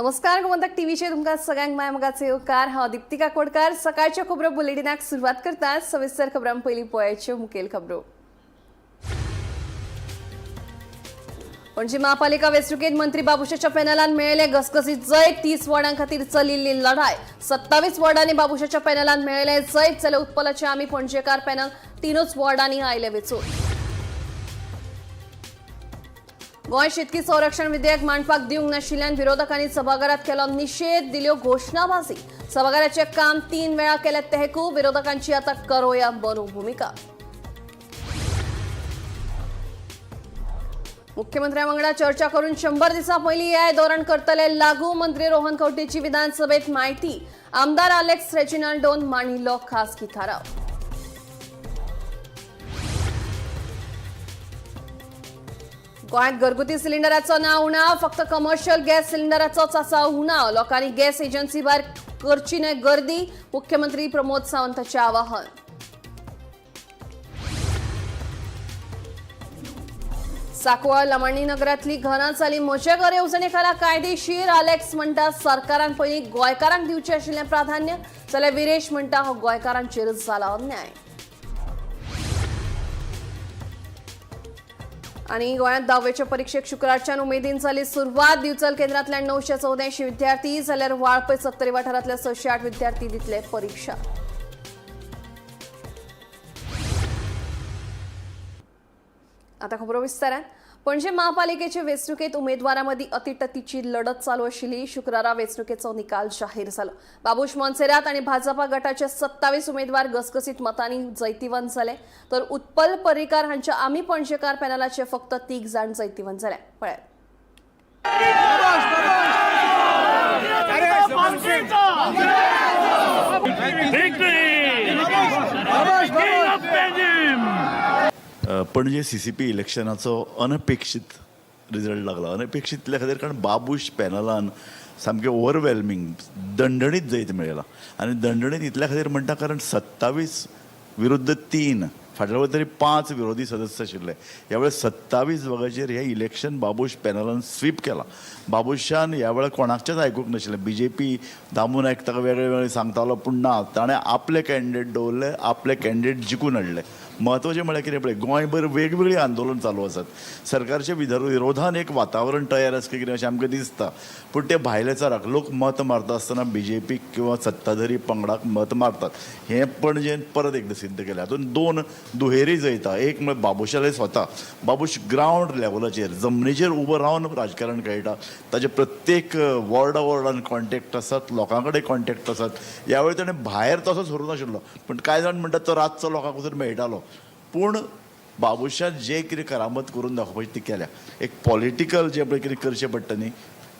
नमस्कार, गोमंतक टीव्हीचेर तुमकां सगळ्यांक माय मोगाचो येवकार. हांव दीप्ती काकोडकार. सकाळच्या खबरो बुलेटिनाक सुरवात करता. सविस्तर खबरां पयलीं पळयाच्यो मुखेल खबरो. पणजी महापालिका वेंचणुकेत मंत्री बाबुशाच्या पॅनलान मेळयले घसघसीत जैत. 30 वॉर्डां खातीर चलिल्ली लढाय. 27 वॉर्डांनी बाबुशाच्या पॅनलान मेळयले जैत. जाल्यार उत्पलाचे आमी पणजेकार पॅनल 3 वॉर्डांनी आयले वेंचून. गोंय शेतकी संरक्षण विधेयक मांडपाक दिवंक नाशिल्ल्यान विरोधकांनी सभाघरात केलो निशेध, दिल्यो घोशणाबाजी. सभाघराचे काम 3 वेळा केले तहकूब. विरोधकांची आता करो या मरो भूमिका. मुख्यमंत्र्या वांगडा चर्चा करून 100 दिसां पयलीं एआय धोरण करतले लागू. मंत्री रोहन खंवटेची विधानसभेत माहिती. आमदार आलेक्स रेजिनाल्डोन मांडिल्लो खासगी थाराव. गोंयांत घरगुती सिलिंडराचो ना उणाव, फक्त कमर्शियल गॅस सिलिंडराचोच आसा उणाव. लोकांनी गॅस एजन्सी भायर करची न्हय गर्दी, मुख्यमंत्री प्रमोद सावंताचें आवाहन. सांकवाळ लमाणी नगरांतली घरां जाली म्हजें घर येवजणे खाला कायदेशीर. आलेक्स म्हणटा सरकारान पयलीं गोंयकारांक दिवचें आशिल्लें प्राधान्य, जाल्यार विरेश म्हणटा हो गोंयकारांचेरच जाला अन्याय. आनी गोंयांत 10वेच्या परिक्षेक शुक्रारच्यान उमेदीन जाली सुरवात. दिवचल केंद्रांतल्या 984 विद्यार्थी जाल्यार वाळपय 70 वाठारांतल्या 608 विद्यार्थी दितले परीक्षा. आता खबरो विस्तारान. पणजे महापालिकेचे वेंचणुकेत उमेदवारां मदीं अतिटतीची लढत चालू आशिल्ली. शुक्रारा वेंचणुकेचो निकाल जाहीर जालो. बाबूश मोन्सेरात आनी भाजपा गटाचे 27 उमेदवार घसघसीत मतांनी जैतिवंत जाले, तर उत्पल पर्रीकार हांच्या आमी पणजेकार पॅनलाचे फक्त 3 जाण जैतिवंत जाले. पळयात. पणजे CCP इलेक्शनाचो अनपेक्षीत रिजल्ट लागला. अनपेक्षीत इतल्या खातीर कारण बाबूश पॅनलान सामकें ओवरवेल्मिंग दंडणीत जैत मेळयलां. आनी दंडणीत इतल्या खातीर म्हणटा कारण 27 विरुद्ध 3, फाटल्या वेळार तरी 5 विरोधी सदस्य आशिल्ले, ह्या वेळार 27 जाग्याचेर हें इलेक्शन बाबूश पॅनलान स्वीप केलां. बाबूशान ह्या वेळार कोणाकचेच आयकूंक नाशिल्लें. बीजेपी दामू नायक ताका वेगळे वेगळे सांगतालो, पूण ना, ताणें आपले कॅन्डिडेट दवरले, आपले कॅन्डिडेट जिखून हाडले. म्हत्वाचें म्हळ्यार कितें पळय, गोंयभर वेगवेगळीं आंदोलन चालू आसात. सरकारच्या विरोधान एक वातावरण तयार आसा कितें अशें आमकां दिसता, पूण ते भायले चाराक लोक मत मारता आसतना बीजेपीक किंवा सत्ताधारी पंगडाक मत मारतात हें पणजेन परत एकदां सिद्ध केलें. हातूंत 2 दुहेरी जैता, एक म्हळ्यार बाबूशाले स्वता. बाबूश ग्रावंड लेवलाचेर जमनीचेर उबो रावन राजकारण खेळटा. ताजे प्रत्येक वॉर्डा वॉर्डान कॉन्टेक्ट आसात, लोकां कडेन कॉन्टेक्ट आसात. ह्या वेळार ताणें भायर तसो सरूंक नाशिल्लो, पूण कांय जाण म्हणटात तो रातचो लोकांक वचून मेळटालो. पूण बाबूशान जे कितें करामत करून दाखोवपाची ती केल्या. एक पॉलिटिकल जें पळय कितें करचें पडटा न्ही,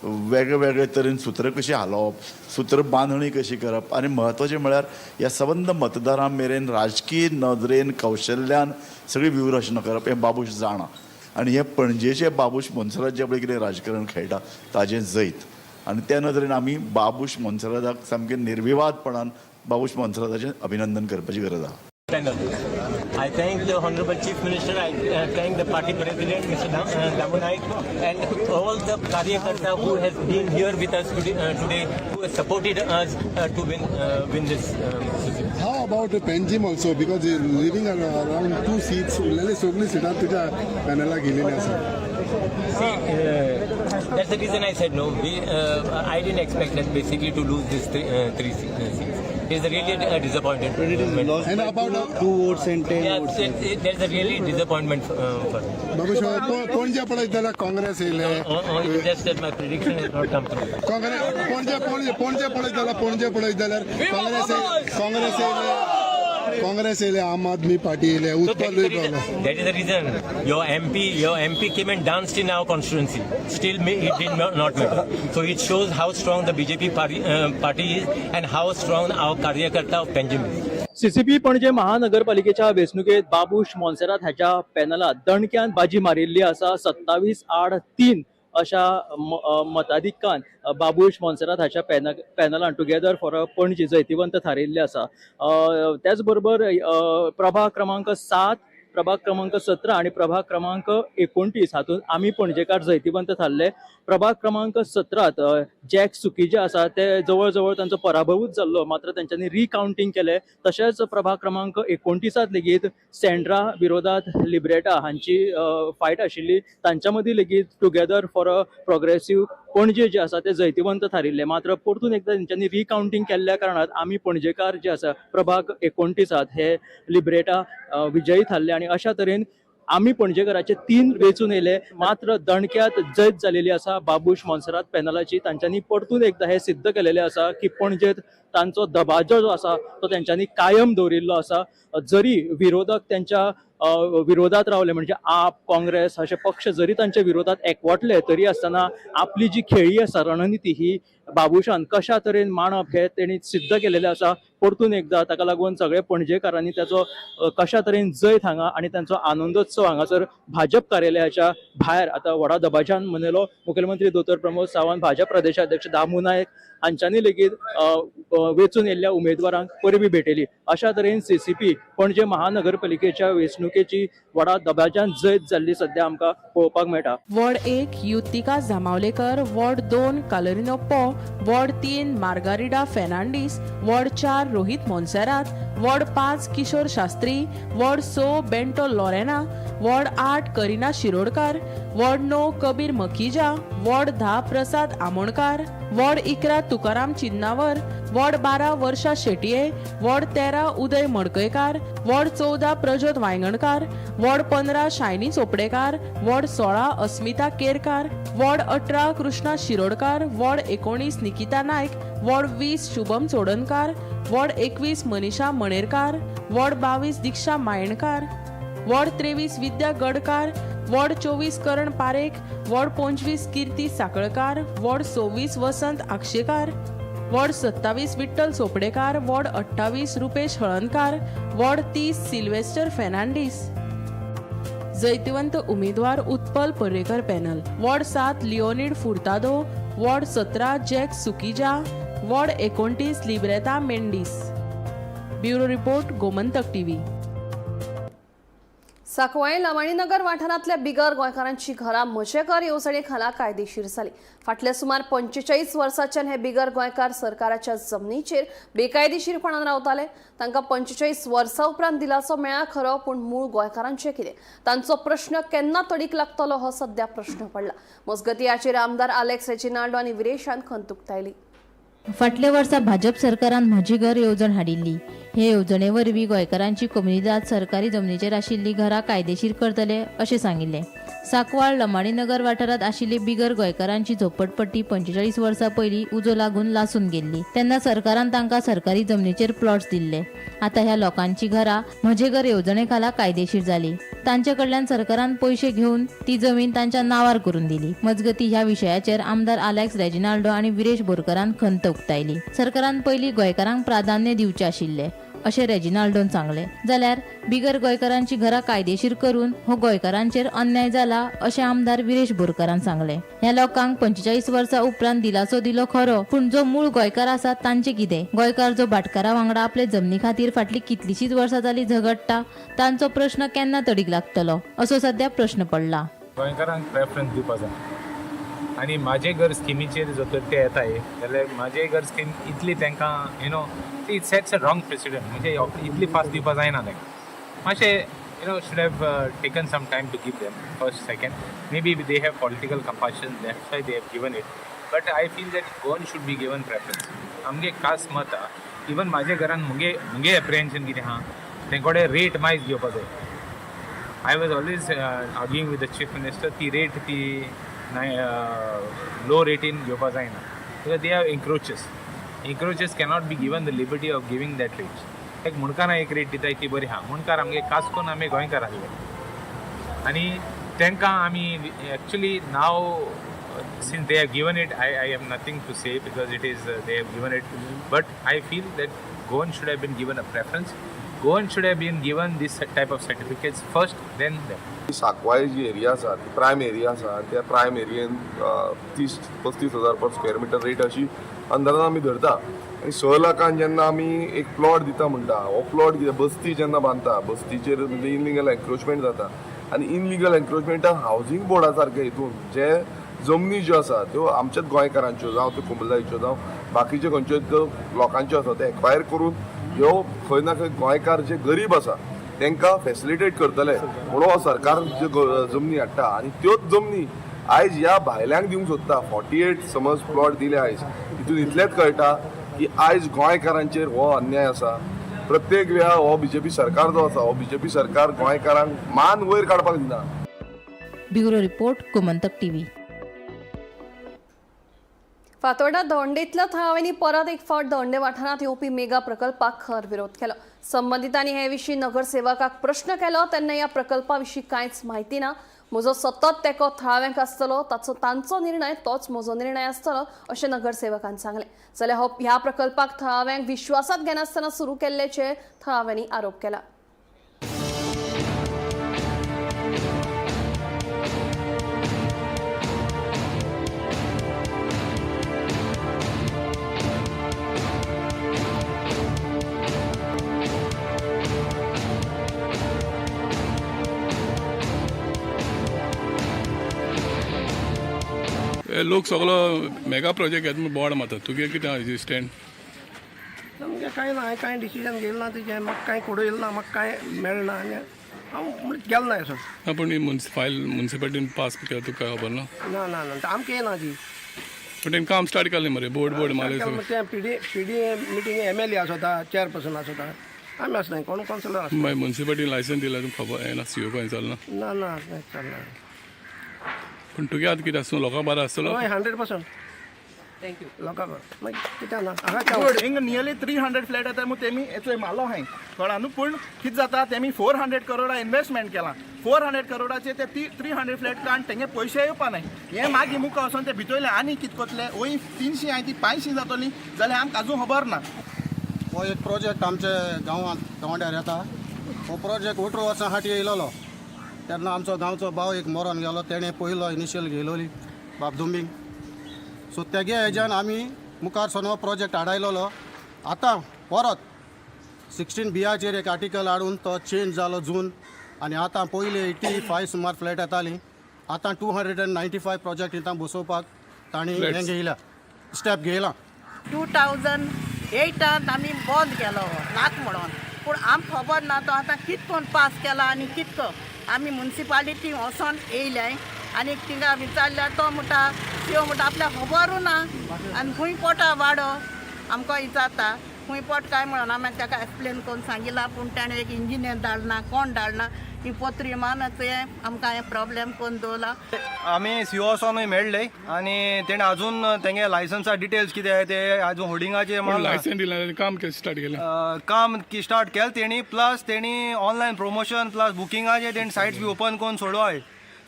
वेगळे वेगळे तरेन सुत्रां कशीं हालोवप, सुत्र बांदणी कशी करप, आनी म्हत्वाचें म्हळ्यार ह्या सबंद मतदारां मेरेन राजकीय नदरेन कौशल्यान सगळी व्यूहरचना करप हें बाबूश जाणा. आनी हें पणजेचे बाबूश मोन्सेरात जें पळय कितें राजकारण खेळटा ताजें जैत. आनी त्या नदरेन आमी बाबूश मोन्सेराताक सामकें निर्विवादपणान बाबूश मोन्सेराताचें अभिनंदन करपाची गरज आसा. I thank the Honorable Chief Minister, I thank the party president, Mr. Damu Naik, and all the Karyakarta who has been here with us today, who has supported us to win this. How about the Panjim also? Because leaving around 2 seats, उरलेले सगळी सीटां तुझ्या पॅनलाक गेलेली आसा. See, that's the reason I said no. I didn't expect that basically to lose this three seats. It's really a disappointment. But it is lost and by about 2 votes and 10 votes. There's a really disappointment for me. Babush, Panaji पळयत जाल्यार काँग्रेस येयले. Just that my prediction has not come true. Congress Panaji Panaji पळयत जाल्यार पणजे पळयत जाल्यार काँग्रेस येयले, काँग्रेस येयले, आम आदमी पार्टी येयले, Utpal. That is the reason your MP came and danced in our constituency. Still, it did not matter. So it shows how strong the BJP party is and how strong our Karyakarta of Panjim is. CCP Panaji महानगरपालिकेच्या वेंचणुकेत बाबूश मोन्सेरात हाच्या पॅनलात दणक्यान बाजी मारिल्ली आसा. 27-3 अशा मताधिक्यान बाबूश मोन्सेरात हाच्या पॅनलान together for a Panaji जैतिवंत थारिल्ले आसा. त्याच बरोबर प्रभाग क्रमांक 7 प्रभाग क्रमांक 17 आनी प्रभाग क्रमांक 29 हातूंत आमी पणजेकार जैतिवंत थारले. प्रभाग क्रमांक 17 जॅक सुखीजे आसा ते जवळ जवळ तांचो पराभवूच जाल्लो, मात्र तेंच्यांनी रिकावंटींग केलें. तशेंच प्रभाग क्रमांक 29 लेगीत सेंड्रा विरोधात लिब्रेटा हांची फायट आशिल्ली, तांच्या मदीं लेगीत together for a progressive Panaji जे आसा ते जैतिवंत थारिल्ले. मात्र परतून एकदा तेंच्यांनी रिकावंटींग केल्ल्या कारणान आमी पणजेकार जे आसा प्रभाग 29 हे लिब्रेटा विजयी थारले आनी अशा तरेन आमी पणजेकाराचे 3 वेंचून येयले. मात्र दणक्यात जैत जालेली आसा बाबूश मोन्सेरात पॅनलाची. तांच्यांनी परतून एकदा हे सिद्ध केलेले आसा की पणजेत तांचो दबाजो जो आसा तो तेंच्यांनी कायम दवरिल्लो आसा. जरी विरोधक त्यांच्या विरोधात रावले, म्हणजे आप, काँग्रेस अशे पक्ष जरी तांच्या विरोधात एकवटले तरी आसतना आपली जी खेळी आसा रणनिती ही बाबूशान कशा तरेन मांडप हे तेणी सिद्ध केलेले आसा. परतून एकदा ताका लागून सगळे पणजेकारांनी ताचो कशा तरेन जैत हांगा आनी तांचो आनंदोत्सव हांगासर भाजप कार्यालयाच्या भायर आतां व्हडा दबाज्यान मनयलो. मुखेलमंत्री दोतोर प्रमोद सावंत, भाजप प्रदेशाध्यक्ष दामू नायक हांच्यांनी लेगीत वेंचून येयल्ल्या उमेदवारांक परबी भेटयली. अशा तरेन सीसीपी पणजे महानगरपालिकेच्या वेंचणुकेची व्हडा दबाज्यान जैत जाल्ली सद्या आमकां पळोवपाक मेळटा. Ward 1 Yutika Jamavlekar, ward 2 Carlino Po, ward 3 Margarida Fernandes, ward 4 Rohit Monserrate, ward 5 Kishore Shastri, ward 6 Bento Lorena, ward 8 Kareena Shirodkar, ward 9 Kabir Makhija, ward 10 Prasad Amonkar, ward 11 Tukaram Chinnavar, ward 12 Varsha Shetye, ward 13 Uday Madkaikar, ward 14 Prajyot Vaingankar, ward 15 Shiny Chopdekar, ward 16 Asmita Kerkar, ward 18 Krishna Shirodkar, ward 19 Nikita Naik, ward 20 Shubham Chodankar, ward 21 Manisha Manerkar, ward 22 Diksha Mayankar, ward 23 Vidya Gadkar, ward 24 Karan Parekh, ward 25 Kirti Sakalkar, ward 26 Vasant Akshekar, ward 27 Vitthal Chopdekar, ward 28 Rupesh Halarnkar, ward 30 Sylvester Fernandes. जैतिवंत उमेदवार Utpal Parrikar panel, ward 7 Leonid Furtado, ward 17 Jack Sukhija, ward 29 Libreta Mendes. Bureau report, Gomantak TV. Sancoale Lamaninagar वाठारांतल्या बिगर गोंयकारांची घरां म्हजें घर येवजणे खाला कायदेशीर जाली. फाटल्या सुमार 45 वर्सांच्यान हे बिगर गोंयकार सरकाराच्या जमनीचेर बेकायदेशीरपणान रावताले. तांकां 45 वर्सां उपरांत दिलासो मेळ्ळा खरो, पूण मूळ गोंयकारांचें कितें? तांचो प्रश्न केन्ना तडीक लागतलो हो सद्या प्रश्न पडला. मजगतीं हाचेर आमदार आलेक्स रेजिनाल्डो आनी विरेशान खंत उक्तायली. फाटल्या वर्सा भाजप सरकारान म्हजी घर येवजण हाडिल्ली. हे येवजणे वरवीं गोंयकारांची कोमुनिदाद सरकारी जमनीचेर आशिल्लीं घरां कायदेशीर करतले अशें सांगिल्लें. सांकवाळ लमाणीनगर वाठारांत आशिल्ली बिगर गोंयकारांची झोपडपट्टी 45 वर्सां पयलीं उजो लागून लासून गेल्ली. तेन्ना सरकारान तांकां सरकारी जमनीचेर प्लॉट्स दिल्ले. आतां ह्या लोकांची घरां म्हजें घर येवजणे खाला कायदेशीर जाली. तांचे कडल्यान सरकारान पयशे घेवन ती जमीन तांच्या नांवार करून दिली. मजगतीं ह्या विशयाचेर आमदार आलेक्स रेजिनाल्डो आनी विरेश बोरकरान खंत उक्तायली. सरकारान पयलीं गोंयकारांक प्राधान्य दिवचें आशिल्लें अशें रेजिनाल्डोन सांगलें. जाल्यार बिगर गोंयकारांची घरां कायदेशीर करून हो गोंयकारांचेर अन्याय जाला अशें आमदार विरेश बोरकरान सांगलें. ह्या लोकांक 45 वर्सां उपरांत दिलासो दिलो खरो, पूण जो मूळ गोंयकार आसा तांचें कितें? गोंयकार जो भाटकारा वांगडा आपले जमनी खातीर फाटलीं कितलींशींच वर्सां जालीं झगडटा, तांचो प्रश्न केन्ना तडीक लागतलो असो सद्या प्रश्न पडला. गोंयकारांक प्रेफरन्स दिवपा जाय आनी म्हाजें घर स्किमीचेर जर तर ते येताय जाल्यार म्हाजें घर स्कीम इतली तांकां it sets a wrong precedent. म्हणजे इतली फास्ट दिवपा जायना तांकां. मातशें should have taken some time to give them first. Second, maybe they have political compassion, that's why they have given it, but I feel that Goan should be given preference. आमगे खास मत आहा. Even म्हाज्या घरान मुगे एप्रिहेन्शन कितें आहा, तें कडेन रेट मायज घेवपा जाय. I was always arguing with the chief minister, ती रेट ती लो रेटीन घेवपा जायना because they are encroachers. Encroachers cannot be given the liberty of giving that rate. एक मुंडकारां एक रेट दिताय ती बरी आहा. मुंडकार आमगे खास करून आमी गोंयकार आसले आनी तांकां आमी actually now since they have given it, I have nothing to say because it is they have given it, but I feel that Goan should have been given a preference. Goan should have been given this type of certificates first, then them. Sancoale ji area आसा ती prime area आसा आनी त्या prime एरियेन 30-35 हजार per square metre rate अशी अंदाजान आमी धरता. आनी 6 लाखान जेन्ना आमी एक प्लॉट दिता म्हणटा, हो प्लॉट कितें, बस्ती जेन्ना बांदता, बस्तीचेर म्हणजे इनलिगल एन्क्रोचमेंट जाता आनी इनलिगल एन्क्रोचमेंटाक हावजींग बोर्डा सारके हितून जे जमनी ज्यो आसा त्यो आमच्याच गोंयकारांच्यो, जावं त्यो कोमुनिदादीच्यो, जावं बाकीच्यो खंयच्यो त्यो लोकांच्यो आसा, ते एक्वायर करून ह्यो खंय ना खंय गोंयकार जे गरीब आसा तांकां फेसिलिटेट करतले म्हणून हो सरकार ज्यो जमनी हाडटा आनी त्योच जमनी आयज ह्या भायल्यांक दिवंक सोदता. 48 समज प्लॉट दिले आयज, हितून इतलेंच कळटा की आयज गोंयकारांचेर हो अन्याय आसा. प्रत्येक वेळा हो बीजेपी सरकार जो आसा, हो बीजेपी सरकार गोंयकारांक मान वयर काडपाक दिना. Bureau report, Gomantak TV. Fatorda दोंडेतल्या थळाव्यांनी परत एक फावट दोंडे वाठारांत येवपी मेगा प्रकल्पाक खर विरोध केलो. संबंदितांनी हे विशीं नगरसेवकाक प्रश्न केलो तेन्ना ह्या प्रकल्पा विशीं कांयच म्हायती ना, म्हजो सतत तेंको थळाव्यांक आसतलो, ताचो तांचो निर्णय तोच म्हजो निर्णय आसतलो अशें नगरसेवकान सांगलें. जाल्यार हो ह्या प्रकल्पाक थळाव्यांक विश्वासात घेनासतना सुरू केल्ल्याचे थळाव्यांनी आरोप केला. हे लोक सगळो मेगा प्रोजेक्ट येता म्हूण बोवाळ मारता. तुगे कितें आहा स्टँड? सामकें कांय ना. हांवें कांय डिसिजन घेयलें ना तेजें. म्हाका कांय कोडू येयलें ना, म्हाका कांय मेळना आनी हांव म्हणजे गेलो ना सर. ना, पूण ही फायल मुन्सिपालिटीन पास केला, तुका काय खबर ना? ना ना ना, आमकां येना ती. पूण तेणें काम स्टार्ट केलें मरे, बोर्ड बोर्ड मारले सगळें. तें PD meeting MLA आसता, चेअरपर्सन आसता, आमी आसना, कोण कावन्सिलर आसता. मागीर मुन्सिपालिटीन लायसन्स दिला, तुका खबर येना? सीओ खंय चलना? ना ना, चलना. पूण तुगे आतां कितें आसूं, लोकांक बरो आसतलो. हय, 100%. Thank you. लोकां मागीर कितें ना हांगा. हिंग नियरली 300 फ्लॅट येता मग तेमी चोय मालो हांय कळ्ळा न्हू. पूण कितें जाता, तेमी 400 करोडा इन्वेस्टमेंट केलां. 400 करोडाचे ते 300 फ्लॅट काण तेंगे पयशे येवपा नाय. हे मागीर मुखार वचोन ते भितरले आनी कितें करतले, वय 300 आहाय ती 500 जातली जाल्यार आमकां आजून खबर ना. हो एक प्रोजेक्ट आमच्या गांवांत गांवड्यार येता. हो प्रोजेक्ट 18 वर्सां फाटीं येयलेलो तेन्ना आमचो गांवचो भाव एक मरोन गेलो. तेणें पयलो इनिशियल घेयलोली बाबदुंबींग. सो तेगे हेज्यान आमी मुखार सरून हो प्रोजेक्ट हाडायलोलो. आतां परत 16 बियाचेर एक आर्टिकल हाडून तो चेंज जालो जून आनी आतां पयलीं 85 सुमार फ्लॅट येतालीं, आतां 295 प्रोजेक्ट हिंगा बसोवपाक तांणी हें घेयला, स्टेप घेयला. 2008ांत आमी बंद केलो हो नाक म्हणून, पूण आमकां खबर ना तो आतां कित कोन्न पास केला आनी कितको. आमी मुन्सिपालिटी वचोन येयले आनी थिंगा विचारल्यार तो म्हणटा, सीओ म्हणटा आपल्याक खबरूय ना आनी खूंय पोटा वाडो आमकां विचारता खूंय पोट काय म्हणून. आमी ताका एक्सप्लेन करून सांगिलां, पूण ताणें एक इंजिनियर धाडना, कोण धाडना. ही पत्री मानच हें आमकां हें प्रॉब्लेम करून दवरला. आमी सीओ वचोनूय मेळ्ळे आनी तेणें अजून तेंगे लायसन्सा डिटेल्स कितें ते अजून होर्डिंगाचेर पूण मारला. लायसन्स दिला, काम केन्ना स्टार्ट केलें? काम स्टार्ट केलें तेणी, प्लस तेणी ऑनलायन प्रमोशन प्लस बुकिंगाचे तेणी सायट्स बी ओपन करून सोडवाय.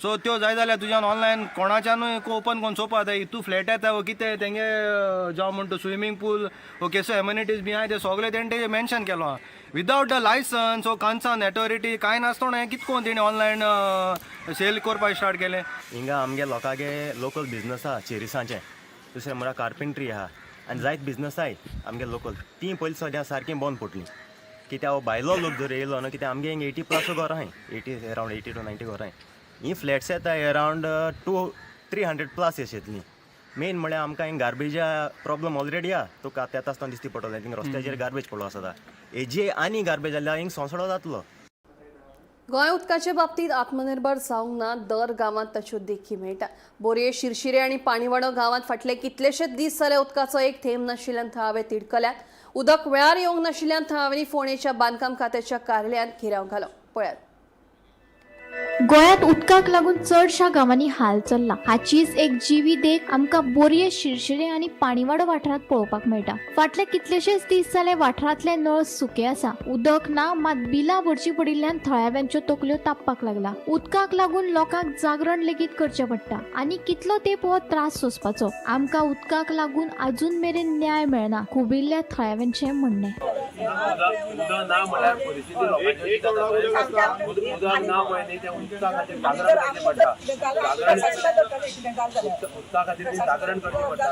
सो त्यो जाय जाल्यार तुज्यान ऑनलायन कोणाच्यानूय ओपन करून चोवपा जाय. तूं फ्लॅट येता वो कितें तेंगे जावं म्हणटा स्विमींग पूल वो केसो एम्युनिटीज बी आहाय ते सगळे तेणें तेजें मेन्शन केलो आहा. विदावट the licence वो कन्सर्न ऑथॉरिटी कांय नासतना हें कितें करून तेणी ऑनलायन सेल करपाक स्टार्ट केलें? हिंगा आमगे लोकांगे लोकल बिजनस आहा चेरिसांचे, दुसरें म्हळ्यार कार्पेंट्री आहा आनी जायत बिजनस आहाय आमगे लोकल. तीं पयलीं सद्या सारकीं बंद पडलीं कित्याक हो भायलो लोक जर येयलो न्हू, कित्याक आमगे हिंगा 80 प्लस घरां आहाय, 80, अरावंड 80 टू 90 घरां आहाय. ही फ्लॅट्स येता अरावंड 200-300 प्लस अशें येतलीं. मेन म्हळ्यार आमकां हिंगा गार्बेजा प्रॉब्लम ऑलरेडी आहा. तुका आतां येता आसतना दिसती पडटलें, थिंगा रस्त्याचेर गार्बेज पडलो आसा. हेजी आनी गार्बेज जाल्यार हिंगा सोंसडो जातलो. गोंय उदकाचे बाबतीत आत्मनिर्भर जावंक ना. दर गांवांत ताच्यो देखी मेळटा. बोरये, शिरशिरे आनी पाणीवाडो गांवांत फाटले कितलेशेच दीस जाले उदकाचो एक थेंब नाशिल्ल्यान थळावे तिडकल्यात. उदक वेळार येवंक नाशिल्ल्यान थळाव्यांनी फोंडेच्या बांदकाम खात्याच्या कार्यालयांत घेराव घालो. पळयात. गोंयांत उदकाक लागून चडशा गांवांनी हाल चल्ला. हाचीच एक जिवी देख आमकां बोरये, शिरशिरे आनी पाणीवाडो वाठारांत पळोवपाक मेळटा. फाटले कितलेशेच दीस जाले वाठारांतले नळ सुके आसा. उदक ना, मात बिलां भरची पडिल्ल्यान थळाव्यांच्यो तकल्यो तापपाक लागला. उदकाक लागून लोकांक जागरण लेगीत करचें पडटा आनी कितलो तेंप हो त्रास सोंसपाचो? आमकां उदकाक लागून अजून मेरेन न्याय मेळना, खुबिल्ल्या थळाव्यांचें म्हणणें. उदक ना म्हळ्यार परिस्थिती लोकांची अशी जाता पळय, उदक ना म्हळ्यार न्ही तें. उदका खातीर जागरण करचें पडटा. जागरण उदका खातीर जागरण करचें पडटा.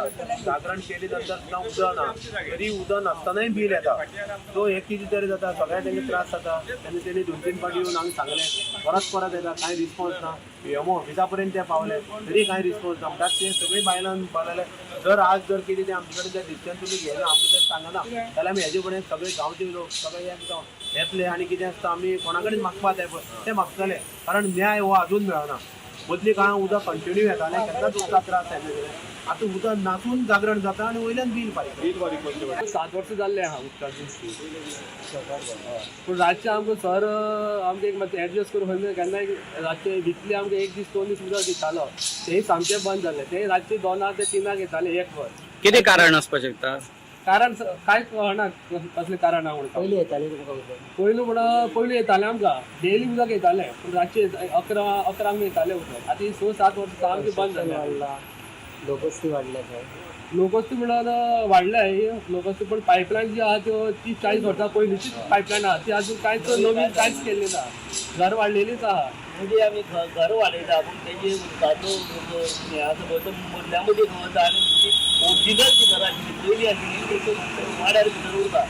जागरण केले नंतर सुद्दां उदक ना, तरी उदक नासतनाय बील येता. सो हें कितें तरी जाता, सगळ्यांक तेंकां त्रास जाता. तेन्ना तेणी 2-3 फावटी येवन आमी सांगलें, परत परत येता, कांय रिस्पॉन्स ना. पीएमओ ऑफिसा पर्यंत ते पावले तरी कांय रिस्पॉन्स ना. म्हणटा ते सगळीं बायलां म्हणपाक लागले, जर आज जर कितें तें आमचे कडेन तें डिसिजन तुमी घेयना, आमकां तें सांगना जाल्यार आमी हेजे फुडें सगळे गांवचे लोक सगळे एक जावन येतले आनी कितें आसता आमी कोणा कडेन मागपा जाय पळय तें मागतले, कारण न्याय हो अजून मेळना. मदली काळां उदक कंटिन्यू येतालें, केन्नाच उदका त्रास जायनाशिल्ले. आतां उदक नासून जागरण जाता आनी वयल्यान बील फारीक करता. 7 वर्सां जाल्ले आहा उदकाची. पूण रातचें आमकां सर आमकां एक मातशें एडजस्ट करून केन्नाय रातचें विकली आमकां 1 दीस 2 दीस उदक दितालो, तेय सामकें बंद जालें. ते रातचे 2 ते 3 येताले एक वर. कितें कारण आसपाक शकता? कारण कांय कळना कसलें कारण आहा म्हणून. पयलीं येतालें तुमकां उदक? पयलू म्हणून पयलू येतालें आमकां, डेली उदक येतालें, पूण रातचें 11-11 येतालें उदक. आतां 6-7 वर्सां सामकें बंद जालें. लोकवस्ती वाडल्या थंय. लोकवस्ती म्हणून वाडल्या लोकवस्ती, पण पायपलायन जी आहा त्यो 30-40 वर्सां पयलींचीच पायपलायन आहा, ती अजून कांयच नवीन कांयच केल्ली ना. घर वाडलेलीच आहा. म्हणजे आमी घर वाडयता पूण तेजे उदकाचो हें आसा पळय तो मदल्या मदीं वता आनी जी ओरिजिनल जी घरां आशिल्ली पयलीं आशिल्ली ती वाड्यार भितर उरता,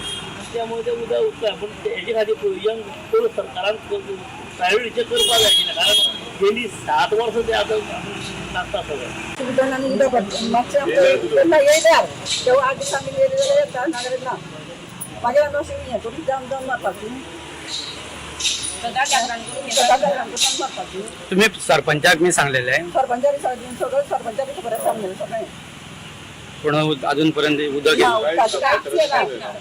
त्यामुळे तें उदक उरता. पूण हेजे खातीर प्रोविजन करून सरकारान प्रायोरिटीचेर करपाक जाय आशिल्लें, कारण गेली 7 वर्सां ते आतां नासता सगळें. सुविधा आनी उदक मातशें आमकां केन्ना येयल्यार तेव्हा 8 दिसांनी येयले जाल्यार येता, नाजाल्यार ना. मागीर आमी अशें हें करून जाम जावन मारपाची. तुम्ही सरपंचाक मी सांगलेले? सरपंचाक सगळं सरपंचाक खबर सांगलें सगळें. पूण अजून पर्यंत उदक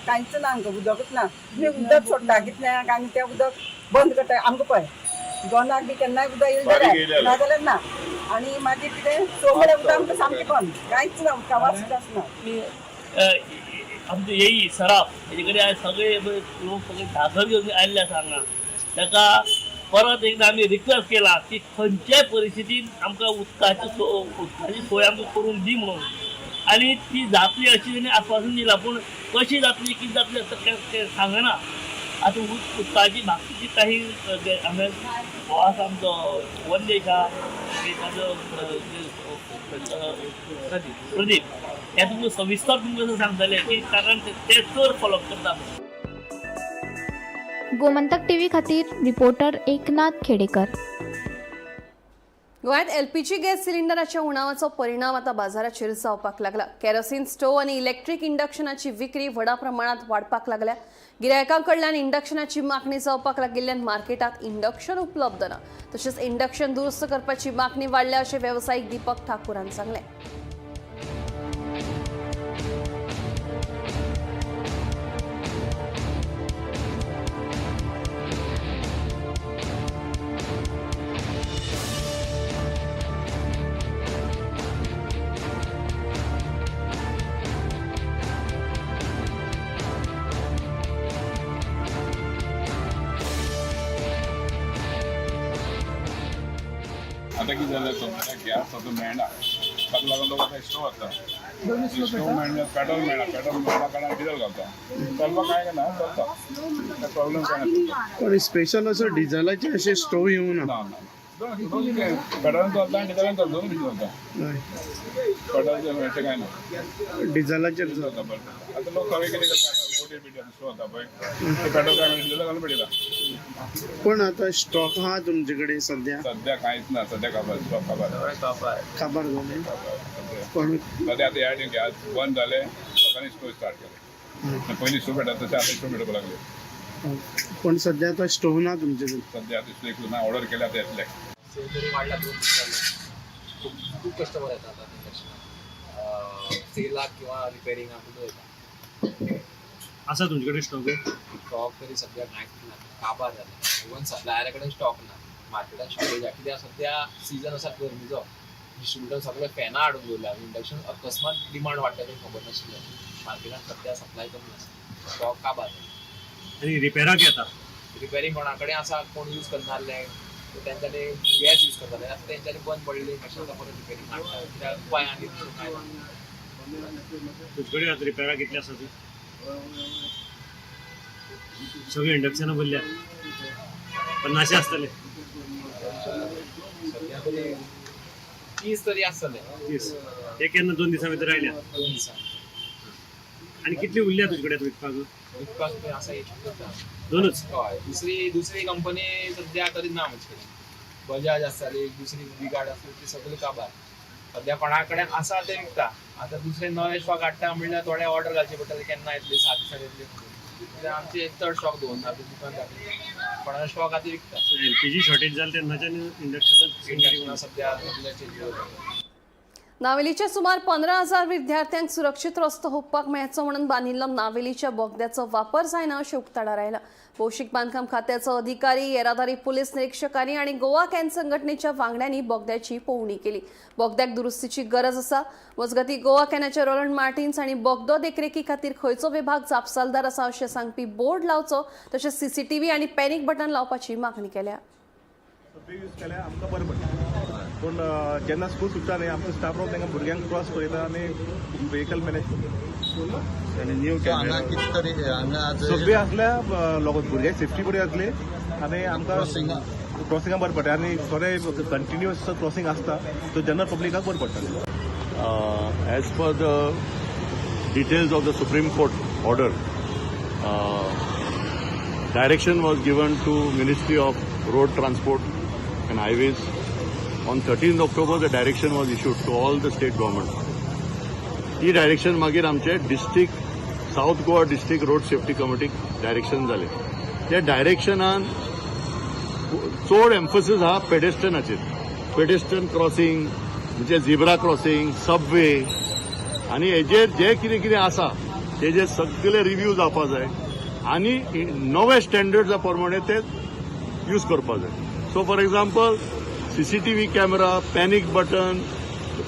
कांयच ना आमकां, उदकच ना. तुमी उदक सोडटा कितलें आनी तें उदक बंद करता आमकां पळय 2 बी केन्नाय उदक येयलें जाल्यार, नाजाल्यार ना. आनी मागीर कितें 6 म्हळ्यार उदक आमकां सामकें बंद, कांयच ना, उदका वास सुद्दां आसना. आमचे येई सराफ हेजे कडेन सगळे लोक सगळे धाकर घेवन आयिल्ले आसा हांगा. ताका परत एकदां आमी रिक्वेस्ट केला की खंयच्याय परिस्थितीन आमकां उदकाची सोय आमकां करून दी म्हणून, आनी ती जातली अशी तेणी आस्वासन दिलां, पूण कशी जातली कितें जातली तें सांगना. आतां उदकाची बाकीची काही हांगा हो आसा आमचो वंदेश आहा, ताजो प्रदीप, हे तुमकां सविस्तर तुमकां सांगतले की कारण ते चड फॉलोअप करता. गोमंतक टीव्ही खातीर रिपोर्टर एकनाथ खेडेकर. गोंयांत एलपीजी गॅस सिलिंडराच्या उणावाचो परिणाम आतां बाजाराचेर जावपाक लागला. केरोसीन स्टोव आनी इलेक्ट्रीक इंडक्शनाची विक्री व्हडा प्रमाणात वाडपाक लागल्या. गिरायकां कडल्यान इंडक्शनाची मागणी जावपाक लागिल्ल्यान मार्केटांत इंडक्शन उपलब्ध ना. तशेंच इंडक्शन दुरुस्त करपाची मागणी वाडल्या अशें वेवसायीक दीपक ठाकूरान सांगलें. आतां कितें जालें, सद्या गॅस आतां मेळना, ताका लागून लोक आतां स्टोव घातला. स्टोव मेळना, पेट्रोल मेळना, पेट्रोल मेळना कारणान डिजल घालता. चलपाक कांय ना, चलता, प्रॉब्लम कांय ना. पण स्पेशल असो डिझलाचे अशे स्टोव येवना? ना ना, पेट्रोलान चलता आनी डिझलान चलता, दोनूय चलता. पेट्रोल अशें कांय ना, डिझलाचेर चलता. आतां लोक सगळे कितें करता, बोटीर बिटीर स्टोव घालता पळय, ते पेट्रोल काय डिझल घालून पेटयता. पण आता स्टॉक हा तुमचे कडेन सध्या? सध्या कांयच ना, सध्या काबार स्टॉक काबार काबार जाले. पण सध्या आतां ह्या गॅस बंद जाले, लोकांनी स्टोव स्टार्ट केले. पयलीं स्टोव भेटता तशें आतां स्टोव भेटपाक लागले. पण सध्या आता स्टोव ना तुमचे कडेन? सध्या आतां स्टोव ना, ऑर्डर केल्या आतां येतले. सेल तरी वाडला 2 दिसांनी. खूब खूब कस्टमर येतात आतां इंडक्शनाक, सेलाक किंवा रिपेरिंगाक सुद्दां येता. आसा तुमचे कडेन स्टॉक? स्टॉक तरी सध्या कांयच ना, काबार जाला. इवन सप्लायरा कडेन स्टॉक ना, मार्केटान शॉर्टेज आसा. कित्याक सध्या सिजन आसा गरमीचो, डिस्ट्रिब्युटर सगळे फॅनां हाडून दवरल्या. इंडक्शन अकस्मात डिमांड वाडटा तें खबर नाशिल्लें. मार्केटान सध्या सप्लाय कमी आसा, स्टॉक काबार जाला. आनी रिपेराक येता? रिपेरींग कोणा कडेन आसा, कोण यूज करनासले तेंच्यांनी गॅस यूज करताले, आतां तेंच्यांनी बंद पडलेली इंडक्शन आतां परत रिपेरींग हाडटा. कित्याक उपाय आनी दुसरो कांय ना. तुजे कडेन आतां रिपेराक कितले आसा ती? सगळीं इंडक्शनां भरल्या, 50 आसतले. 30 तरी आसतले. 30. हे केन्ना 2 दिसां भितर आयल्या? 2 दिसां. आनी कितली उरल्या तुजे कडेन विकपाक? विकपाक आसा एक. दोनच? हय, दुसरी दुसरी कंपनी सद्या तरी ना आमचे कडेन. बजाज आसताली, दुसरी विगार्ड आसली, ती सगळी काबार. सद्या कोणा कडेन आसा ते विकता. आतां दुसरे नवे स्टॉक हाडटा म्हणल्यार थोडे ऑर्डर घालचे पडटले, केन्ना येतले, 7 दिसांनी येतले. कित्याक आमचे चड स्टॉक दवरना, दुकान दाखयता, कोणा स्टॉक आतां विकता. एलपीजी शॉर्टेज जालें तेन्नाच्यान इंडक्शनाक सद्या सगळ्याचे. नावेलीच्या सुमार 15,000 विद्यार्थ्यांक सुरक्षीत रस्तो हुपपाक मेळचो म्हणून बांदिल्लो नावेलीच्या बोगद्याचो वापर जायना अशें उक्ताडार आयलां. भौशीक बांदकाम खात्याचो अधिकारी, येरादारी पुलीस निरीक्षकांनी आनी गोवा can संघटनेच्या वांगड्यांनी बोगद्याची पळोवणी केली. बोगद्याक दुरुस्तीची गरज आसा. मजगतीं गोवा कॅनाचे रोलंड मार्टिन्स आनी बोगदो देखरेखी खातीर खंयचो विभाग जापसालदार आसा अशें सांगपी बोर्ड लावचो, तशेंच सीसीटीव्ही आनी पॅनीक बटन लावपाची मागणी केल्या. यूज केल्यार आमकां बरें पडटा, पूण जेन्ना स्कूल सुट्टा न्ही, आमचो स्टाफ रूम तांकां भुरग्यांक क्रॉस करयता आनी व्हेकल मॅनेज करता. आनी न्यू कॅमेरा सगळी आसल्या लोक भुरग्यांक सेफ्टी बरी जातली आनी आमकां क्रॉसिंगा बरें पडटा आनी थोडे कंटिन्युअस क्रॉसिंग आसता सो जनरल पब्लिकाक बरें पडटा. As per the details of the Supreme Court order, direction was given to Ministry of Road Transport and Highways. On 13th October, the direction was issued to all the state governments. He direction मागीर आमचे district, South Goa District Road Safety कमिटीक direction जालें. त्या डायरेक्शनान चड emphasis आहा पेडेस्ट्रनाचेर, पेडेस्ट्रन crossing म्हणजे झिब्रा crossing, Subway आनी हेजेर जे कितें कितें आसा तेजे सगळे रिव्यू जावपा जाय आनी नवे स्टँडर्ड्सा प्रमाणे ते यूज करपा जाय. So for example, CCTV camera, panic button,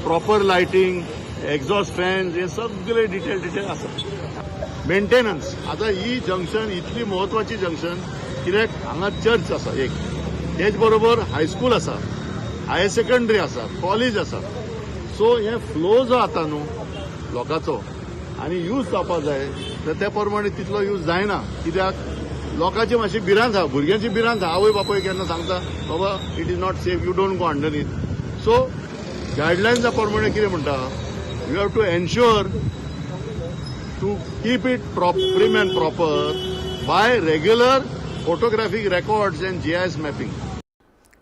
proper lighting, exhaust fans, हे सगळे डिटेल डिटेल आसा. मेंटेनन्स, आतां ही जंक्शन इतली म्हत्वाची जंक्शन कित्याक हांगा चर्च आसा एक, तेच बरोबर हायस्कूल आसा, हायर सेकंडरी आसा, कॉलेज आसा. सो हे फ्लो जो आता न्हू लोकांचो आनी यूज जावपा जाय, तर त्या प्रमाणे तितलो यूज जायना कित्याक लोकांची मातशी भिरांत आसा, भुरग्यांची भिरांत आसा. आवय बापूय केन्ना सांगता, बाबा it is not safe, you don't go underneath. So गायडलायन्सा प्रमाणे कितें म्हणटा, you have to ensure to keep it prim and proper by regular photographic records and GIS mapping.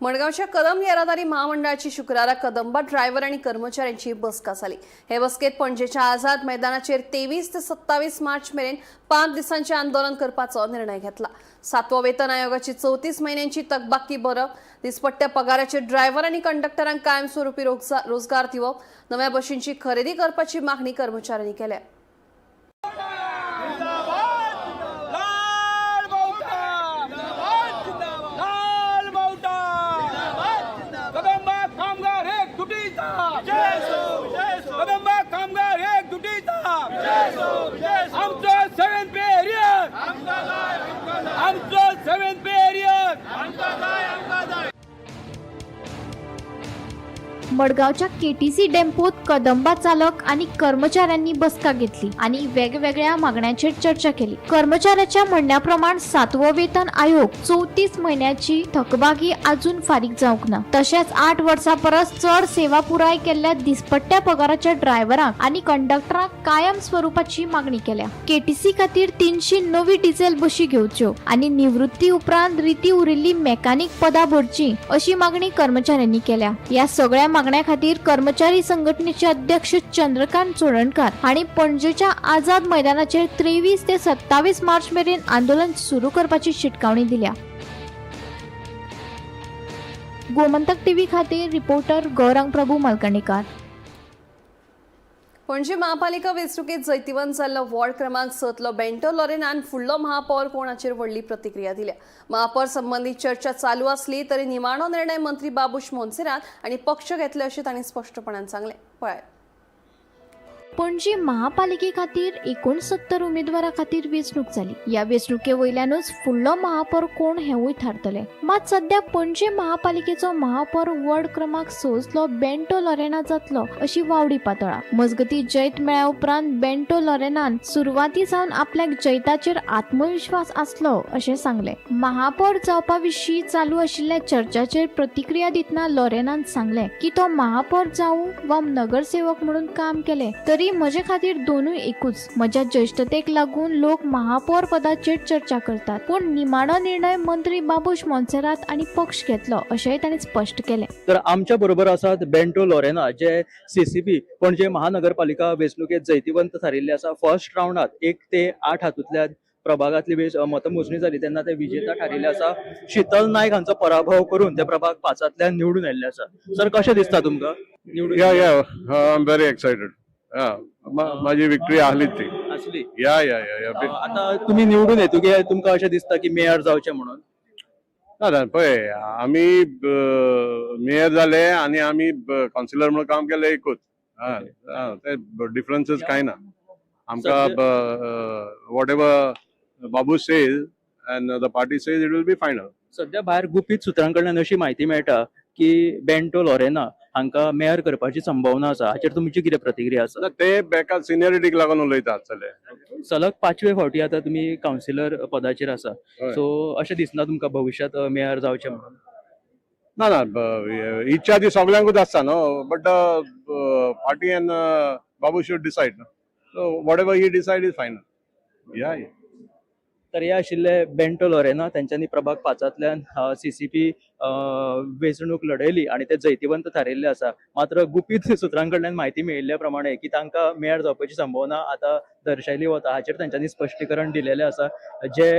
मडगांवच्या कदंब येरादारी महामंडळाची शुक्रारा कदंबा ड्रायव्हर आणि कर्मचाऱ्यांची बसका जाली. हे बसकेत पणजेच्या आझाद मैदानाचेर 23 ते 27 मार्च मेरेन 5 दिसांचे आंदोलन करपाचो निर्णय घेतला. 7वो वेतन आयोगाची 34 म्हयन्यांची थकबाकी भरप, दिसपट्ट्या पगाराचेर ड्रायव्हर आणि कंडक्टरांक कायमस्वरूपी रोजगार दिवप, नव्या बशींची खरेदी करपाची मागणी कर्मचाऱ्यांनी केल्या. मडगांवच्या केटीसी डेम्पोत कदंबा चालक आनी कर्मचाऱ्यांनी बसका घेतली आनी वेगवेगळ्या मागण्यांचेर चर्चा केली. कर्मचाऱ्याच्या म्हणण्या प्रमाण 7वो वेतन आयोग 34 म्हयन्याची थकबाकी अजून फारीक जावंक ना. तशेंच 8 वर्सां परस चड सेवा पुराय केल्ल्या दिसपट्ट्या पगाराच्या ड्रायव्हरांक आनी कंडक्टरांक कायम स्वरुपाची मागणी केल्या. केटीसी खातीर 300 नवी डिझेल बशी घेवच्यो आनी निवृत्ती उपरांत रिती उरिल्ली मेकॅनिक पदां भरची अशी मागणी कर्मचाऱ्यांनी केल्या. ह्या सगळ्या मागण्या खातीर कर्मचारी संघटनेचे अध्यक्ष चंद्रकांत चोडणकार हांणी पणजेच्या आझाद मैदानाचेर 23 ते 27 मार्च मेरेन आंदोलन सुरू करपाची शिटकावणी दिल्या. गोमंतक टीव्ही खातीर रिपोर्टर गौरांग प्रभू मालकणेकार. पणजी महापालिका वेंचणुकेत जैतिवंत जाल्लो वॉर्ड क्रमांक 6तलो बेंटो लॉरेनान फुडलो महापौर कोण हाचेर व्हडली प्रतिक्रिया दिल्या. महापौर संबंधी चर्चा चालू आसली तरी निमाणो निर्णय मंत्री बाबूश मोन्सेरात आनी पक्ष घेतले अशें तांणी स्पश्टपणान सांगलें. पळयात. पणजी महापालिके खातीर 69 उमेदवारा खातीर वेंचणूक जाली. ह्या वेंचणुके वयल्यानूच फुडलो महापौर कोण हेंवूय थारतलें. मात सध्या पणजे महापालिकेचो महापौर वॉर्ड क्रमांक 6 बेंटो लॉरेना जातलो अशी वावडी पातळा. मजगती जैत मेळ्ळ्या उपरांत बेंटो लॉरेनान सुरवाती सावन आपल्याक जैताचेर आत्मविश्वास आसलो अशें सांगलें. महापौर जावपा विशीं चालू आशिल्ल्या चर्चाचेर प्रतिक्रिया दितना लॉरेनान सांगलें की तो महापौर जावं वा नगरसेवक म्हणून काम केलें तरी म्हजे खातीर दोनूय एकूच. म्हज्या ज्येश्ठतेक लागून लोक महापौर पदाचेर चर्चा करतात, पूण निमाणो निर्णय मंत्री बाबूश मोन्सेरात आनी पक्ष घेतलो अशेंय तांणी स्पश्ट केलें. तर आमच्या बरोबर आसात बेंटो लॉरेना, जे सीसीपी पणजे महानगरपालिका वेंचणुकेत जैतिवंत थारिल्ले आसा. फर्स्ट रावंडात 1 ते 8 हातूंतल्या प्रभागांतली मतमोजणी जाली तेन्ना ते विजेता थारिल्ले आसा. शीतल नायक हांचो पराभव करून ते प्रभाग 5 निवडून आयिल्ले आसा. सर, कशें दिसता तुमकां निवडून? Yeah yeah, I am very excited. माझी विक्ट्री आहली ती आसली. या या या या. आता तुम्ही निवडून येतकीर तुमकां अशें दिसता की मेयर जावचें म्हणून? ना ना, पळय आमी मेयर जाले आनी आमी कावन्सिलर म्हणून काम केलें एकूच. ते डिफरन्सीस कांय ना आमकां. Whatever Babu says and the party says, it will be final. सध्या भायर गुपीत सुत्रां कडल्यान अशी म्हायती मेळटा की बेंटो लॉरेना हांकां मेयर करपाची संभावना आसा. हाचेर तुमची कितें प्रतिक्रिया आसा? ते एका सिनियरिटीक लागून उलयतात आसतले. सलग 5वे फावटी आतां तुमी कावन्सिलर पदाचेर आसा, सो अशें दिसना तुमकां भविश्यांत मेयर जावचें म्हणून? ना ना, इच्छा ती सगल्यांकूच आसता न्हू, but party and Babu should decide न्हू. So whatever he decide is final. Yeah yeah. तर हे आशिल्ले बेंटो लॉरेना, तेंच्यांनी प्रभाग 5 सीसीपी वेंचणूक लढयली आनी ते जैतिवंत थारिल्ले आसा. मात्र गुपीत सुत्रां कडल्यान म्हायती मेळिल्ल्या प्रमाणे की तांकां मेयर जावपाची संभावना आतां दर्शायली वता, हाचेर तेंच्यांनी स्पश्टीकरण दिलेलें आसा. जे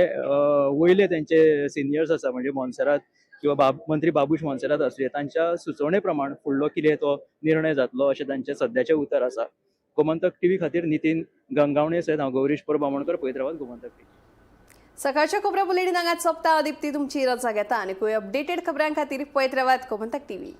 वयले तेंचे सिनियर्स आसा म्हणजे मोन्सेरात किंवा मंत्री बाबूश मोन्सेरात आसले, तांच्या सुचोवणे प्रमाण फुडलो कितें तो निर्णय जातलो अशें तांचें सद्याचें उतर आसा. गोमंतक टीव्ही खातीर नितीन गंगावणे सयत हांव गौरीश परब आमोणकर, पळयत रावात गोमंतक टीव्ही. सकाळच्या खबरां बुलेटीन हांगाच सोंपता. दीप्ती तुमची रजा घेता आनी खंय अपडेटेड खबरां खातीर पळयत रावात Gomantak TV.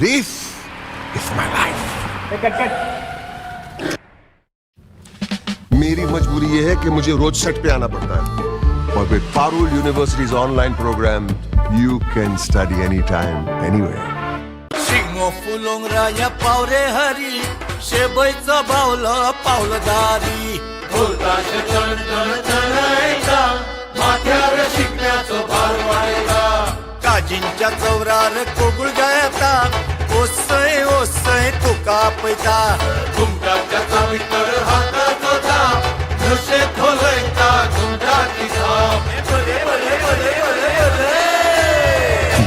This is my life. मेरी मजबूरी ये है कि मुझे रोज सेट पे आना पड़ता है और with Parul University's online program, you can study anytime, anywhere. Shigmo फुलोंग राया पावरे हरी, शेबयचो बावलो पावलदारी, ढोलताशे चण चण चणयता, माथ्यार शिगम्याचो भार वाडयता, काजींच्या चवरार कोगूळ गायता, ओसय ओसय तुका पळयता, घुमटाच्या चावीतर हाताचो थाप, नशे खोलयता घुमटाची थाप. बरे बरे बरे बरे बरे.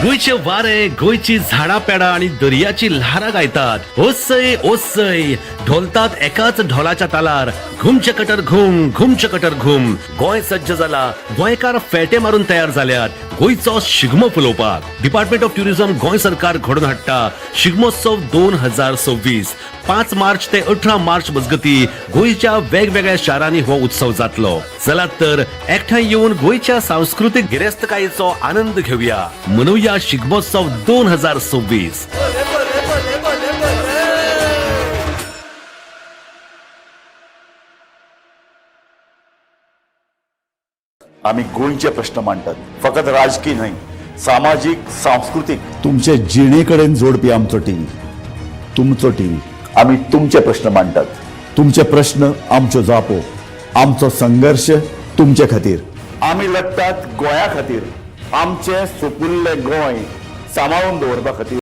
गोंयचे वारे, गोंयची झाडां पेडां आनी दर्याची ल्हारां गायतात. ओसय ओसय ढोलतात एकाच ढोलाच्या तालार. घुमचे कटर घुम, घुमचे कटर घुम. गोंय सज्ज जाला, गोंयकार फेटे मारून तयार जाल्यात गोंयचो शिगमो फुलोवपाक. डिपार्टमेंट ऑफ ट्युरिझम गोंय सरकार घडोवन हाडटा शिगमोत्सव 2026. 5 मार्च ते 18 मार्च मजगती गोंयच्या वेगवेगळ्या शारांनी हो उत्सव जातलो. चलात तर एकठांय येवन गोंयच्या सांस्कृतीक गिरेस्तकायेचो आनंद घेवया, मनोवया शिगमोत्सव 2026. आम्ही गोंयचे प्रश्न मांडटात, फकत राजकीय न्हय, सामाजीक, सांस्कृतीक. तुमचे जिणे कडेन जोडपी आमचो टीव्ही, तुमचो टीव्ही. आम्ही तुमचे प्रश्न मांडटात, तुमचे प्रश्न आमच्यो जापो, आमचो संघर्श तुमचे खातीर. आमी लढटात गोंया खातीर, आमचें सुपुल्लें गोंय सांबाळून दवरपा खातीर.